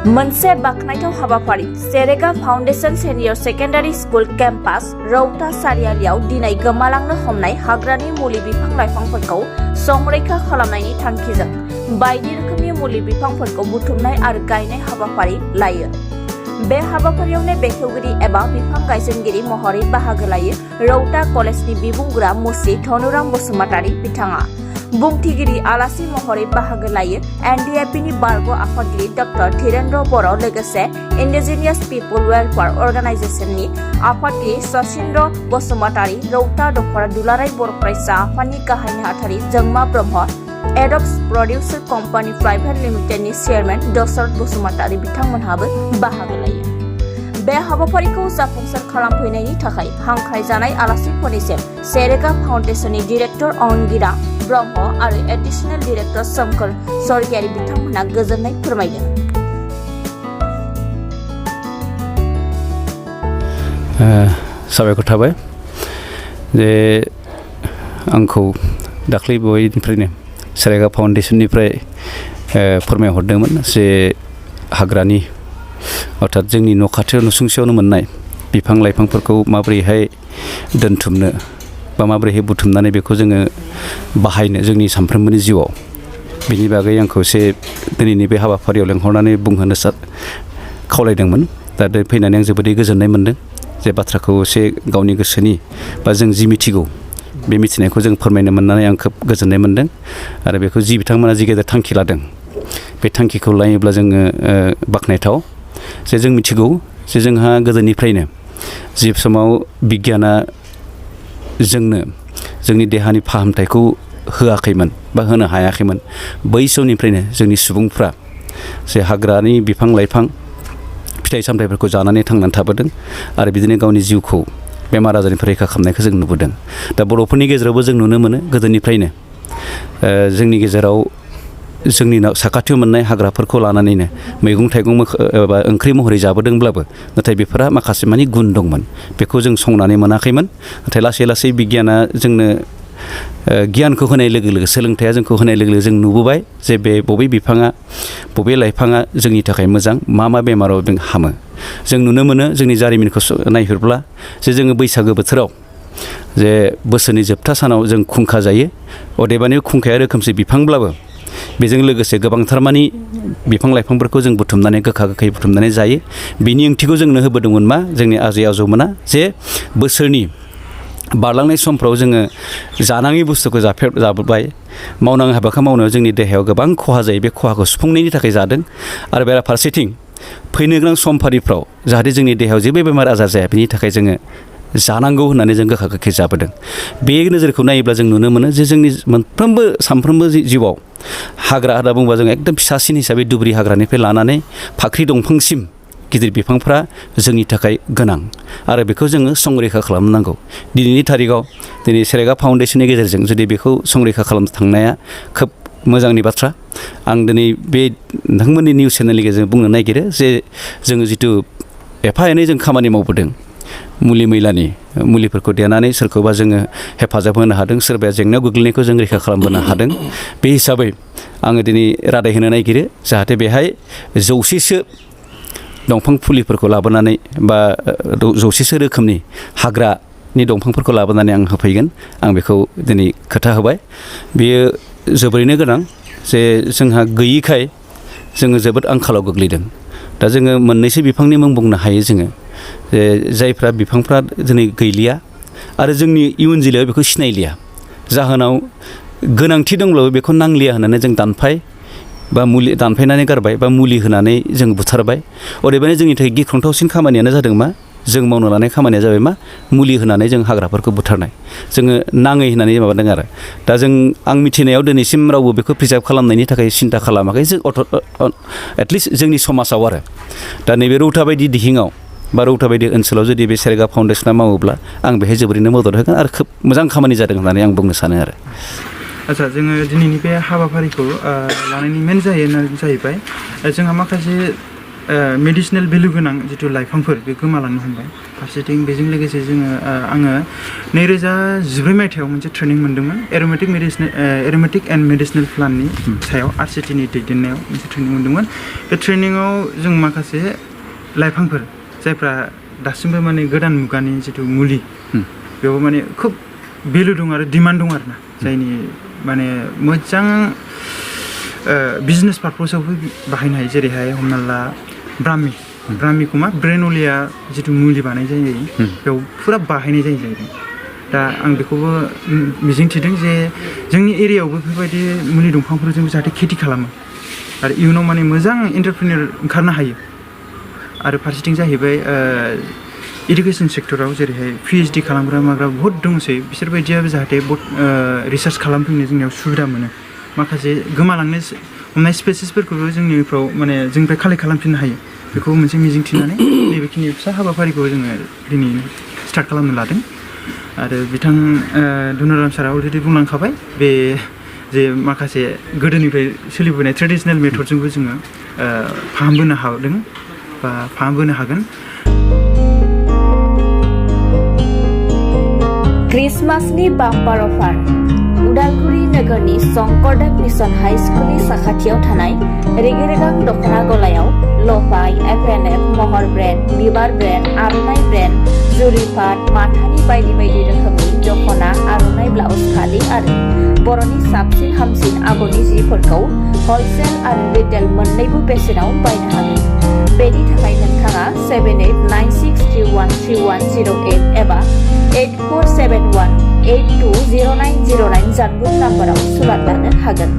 मोनसे बाखनायथाव हाबाफारि Serega foundation senior secondary school campus रौता सारियालियाव दिनै गोमालांनो हमनाय हाग्रानि मुलि बिफां लाइफांफोरखौ संरैखा खालामनायनि थांखिजों बायदि रोखोमनि मुलि बिफांफोरखौ बुथुमनाय आरो गायनाय हाबाफारि लायो। बे हाबाफारियावनो बेखेवगिरि एबा बिफां गायसनगिरि महरै बाहागो लायो रौता कलेजनि बिबुंगोरा मुस्रि धनुराम बसुमतारी बिथाङा। बुंथिगिरि आलासि महरै बाहागो लायो एनडिएफबीनि बारग' आफादगिरि डक्टर धीरेन्द्र बर' लोगोसे इन्डिजिनियास पिपल वेलफेयार अर्गानाइजेशननि आफादगिरि सचिन्द्र बसुमतारी, रौता दखरा दुलाराय बर' फरायसा आफादनि गाहाय नेहाथारि जोंमा ब्रह्म, एडब्स प्रडिउसार कम्पानि प्राइभेट लिमिटेडनि चेयारमेन दशरथ बसुमतारी बिथांमोनहाबो बाहागो लायो। बे हाबाफारिखौ जाफुंसार खालामफैनायनि थाखाय हांख्रायजानाय आलासिफोरनिसिम सेरेगा फाउन्डेशननि डिरेक्टर अंगिरा ब्रह्म आरो एडिशनेल डिरेक्टर सोमखोर सरगियारि बिथांमोनहा गोजोननाय फोरमायदों। साबायखर थाबाय जे आंखौ दाख्लै बयनिफ्रायनो सेरेगा फाउन्डेशननिफ्राय फोरमायहरदोंमोन जे हाग्रानि अर्थात जोंनि न' खाथियाव नसुंसेयावनो मोननाय बिफां लाइफांफोरखौ माबोरैहाय दोनथुमनो बा माबोरैहाय बुथुमनानै बेखौ जोङो बाहायनो जोंनि सानफ्रोमबोनि जिउआव बेनि बागै आंखौ एसे दिनैनि बे हाबाफारियाव लेंहरनानै बुंहोनो खावलायदोंमोन। दा फैनानै आं जोबोदै गोजोननाय मोनदों जे बाथ्राखौ एसे गावनि गोसोनि बा जों जि मिथिगौ बे मिथिनायखौ जों फोरमायनो मोननानै आं खोब गोजोननाय मोनदों आरो बेखौ जि बिथांमोना जि गेदेर थांखि लादों बे थांखिखौ लायोब्ला जोङो बाख्नायथाव जे जों मिथिगौ जे जोंहा गोदोनिफ्रायनो जि समाव बिगियाना जोंनो जोंनि देहानि फाहामथायखौ होआखैमोन बा होनो हायाखैमोन बै समनिफ्रायनो जोंनि सुबुंफ्रा जे हाग्रानि बिफां लाइफां फिथाइ सामथाइफोरखौ जानानै थांनानै थाबोदों आरो बिदिनो गावनि जिउखौ बेमार आजारनिफ्राय रैखा खालामनायखौ जों नुबोदों। दा बर'फोरनि गेजेरावबो जों नुनो मोनो गोदोनिफ्रायनो जोंनि गेजेराव जोंनि साखाथियाव मोननाय हाग्राफोरखौ लानानैनो मैगं थाइगं एबा ओंख्रि महरै जाबोदोंब्लाबो नाथाय बेफोरा माखासे मानि गुन दंमोन बेखौ जों संनानै मोनाखैमोन। नाथाय लासै लासै बिगियाना जोंनो गियानखौ होनाय लोगो लोगो सोलोंथाइया जोंखौ होनाय लोगो लोगो जों नुबोबाय जे बे बबे बिफाङा बबे लाइफाङा जोंनि थाखाय मोजां मा बेमाराव जों हामो। जों नुनो मोनो जोंनि जारिमिनखौ नायहरब्ला जे जोङो बैसागो बोथोराव जे बोसोरनि जोबथा सानाव जों खुंखा जायो। अदेबानि खुंखाया रोखोमसे बिफांब्लाबो बेजों लोगोसे गोबांथार मानि बिफां लाइफांफोरखौ जों बुथुमनानै गोखा गोखै बुथुमनानै जायो। बिनि ओंथिखौ जोंनो होबोदोंमोन मा जोंनि आजै आजौमोना जे बोसोरनि बारलांनाय समफ्राव जोङो जानाङि बुस्थुखौ जाबोबाय मावनाङि हाबाखौ मावनायाव जोंनि देहायाव गोबां खहा जायो बे खहाखौ सुफुंनायनि थाखाय जादों आरो बेराफारसेथिं फैनो गोनां समफारिफ्राव जाहाथे जोंनि देहायाव जेबो बेमार आजार जाया बिनि थाखाय जोङो जानांगौ होननानै जों गोखा गोखै जाबोदों। बे नोजोरखौ नायोब्ला जों नुनो मोनो जे जोंनि मोनफ्रोमबो सानफ्रोमबो जिउआव हाग्रा होनना बुङोबा जों एकदम फिसासिन हिसाबै दुब्रि हाग्रानिफ्राय लानानै फाख्रि दंफांसिम गिदिर बिफांफ्रा जोंनि थाखाय गोनां आरो बेखौ जोङो संरैखा खालामनांगौ। दिनैनि थारिखाव दिनै सेरेगा फाउन्डेशननि गेजेरजों जुदि बेखौ संरैखा खालामनो थांनाया खोब मोजांनि बाथ्रा। आं दिनै बे नोंथांमोननि निउस चेनेलनि गेजेरजों बुंनो नागिरो जे जोङो जिथु एफा एनै जों खामानि मावबोदों मुलि मैलानि मुलिफोरखौ देनानै सोरखौबा जोङो हेफाजाब होनो हादों सोरबाया जेंनायाव गोग्लैनायखौ जों रैखा खालामबोनो हादों। बे हिसाबै आङो दिनै रादाय होनो नागिरो जाहाथे बेहाय 100सो दंफां फुलिफोरखौ लाबोनानै बा 100सो रोखोमनि हाग्रानि दंफांफोरखौ लाबोनानै आं होफैगोन। आं बेखौ दिनै खोथा होबाय। बेयो जोबोरैनो गोनां जे जोंहा गैयिखाय जोङो जोबोद आंखालाव गोग्लैदों। दा जोङो मोननैसो बिफांनि मुं बुंनो हायो जोङो जे जायफ्रा बिफांफ्रा दिनै गैलिया आरो जोंनि इयुन जोलैया बेखौ सिनायलिया जाहोनाव गोनांथि दंब्लाबो बेखौ नांलिया होननानै जों बा मुलि दानफायनानै गारबाय बा मुलि होनानै जों बुथारबाय। अदेबानि जोंनि थाखाय गिख्रंथावसिन खामानियानो जादों मा जों मावनो लानाय खामानिया जाबाय मा मुलि होनानै जों हाग्राफोरखौ बुथारनाय जोङो नाङै होननानै माबादों आरो दा आं मिथिनायाव दिनैसिम रावबो बेखौ प्रिजार्भ खालामनायनि थाखाय सिन्था खालामाखै जों एटलिस्ट जोंनि समाजाव आरो दा नैबे रौता बायदि दिहिङाव बा रौता बायदि ओनसोलाव जुदि बे सेरेगा फाउन्डेशना मावोब्ला आं बेहाय जोबोरैनो मदद होगोन आरो खोब मोजां खामानि जादों होननानै आं बुंनो सानो आरो। आচ্ছা जोङो दिनैनि बे हाबाफारिखौ लानायनि मेन जाहैबाय जोंहा माखासे मेडिसिनेल भेलु गोनां जिथु लाइफांफोर बे गोमालांनो हमबाय फारसेथिं बेजों लोगोसे जोङो आङो 2013 मायथाइयाव मोनसे ट्रेनिं मोन्दोंमोन एर'मेटिक एन्ड मेडिसिनेल प्लान्टनि सायाव आरसिटिनि दैदेननायाव मोनसे ट्रेनिं मोन्दोंमोन बे ट्रेनिङाव जों माखासे लाइफांफोर जायफ्रा दासिमबो माने गोदान मुगानि जिथु मुलि बेयाव माने खोब भेलु दं आरो डिमान्ड दं आरोना जायनि माने मोजां बिजनेस पारपसावबो बाहायनो हायो जेरैहाय हमना ला ब्राह्मिखौ मा ब्रेन'लिया जिथु मुलि बानाय जायो बेयाव फुरा बाहायनाय जायो जाहैदों दा आं बेखौबो मिजिंथिदों जे जोंनि एरियायावबो बेफोरबायदि मुलि दंफांफोरजों जाहाथे खेथि खालामो आरो इयुनाव माने मोजां एन्टारप्रिनियर ओंखारनो हायो आरो फारसेथिं जाहैबाय इडुकेसन सेक्टराव जेरैहाय PhD खालामग्रा माग्रा बहुत दंसै बिसोरबायदियाबो जाहाथे रिसार्च खालामफैनो जोंनियाव सुबिदा मोनो माखासे गोमालांनो हमनाय स्पेसिसफोरखौबो जोंनिफ्राव माने जोंनिफ्राय कालेक्ट खालामफिननो हायो बेखौ मोनसे मिजिंथिनानै नैबेखिनि फिसा हाबाफारिखौ जोङो दिनै स्टार्ट खालामनो लादों आरो बिथां धनुराम सारा अलरेडि बुंलांखाबाय बे जे माखासे गोदोनिफ्राय सोलिबोनाय ट्रेडिसनेल मेथडजोंबो जोङो फाहामबोनो हादों बा फाहामबोनो हागोन क्रिसमासनि बाम्पार अफार उदालगुरि नोगोरनि शंकरदेव मिशन हाई स्कुलनि साखाथियाव थानाय रेगे-रेगां दख'ना गलायाव लफाय FNF महर ब्रेन्ड बिबार ब्रेन्ड आर'नाइ ब्रेन्ड जुरिपाट माथानि बायदि बायदि रोखोमनि दख'ना आर'नाइ ब्लाउस फालि आरो बर'नि साबसिन हामसिन आगरनि जिफोरखौ हलसेल आरो रिटेल मोन्नैबो बेसेनाव बायनो हागोन बेनि थाखाय नोंथाङा 7896313108 एबा 8471820909 जानबुं नाम्बाराव सुलाद लानो हागोन।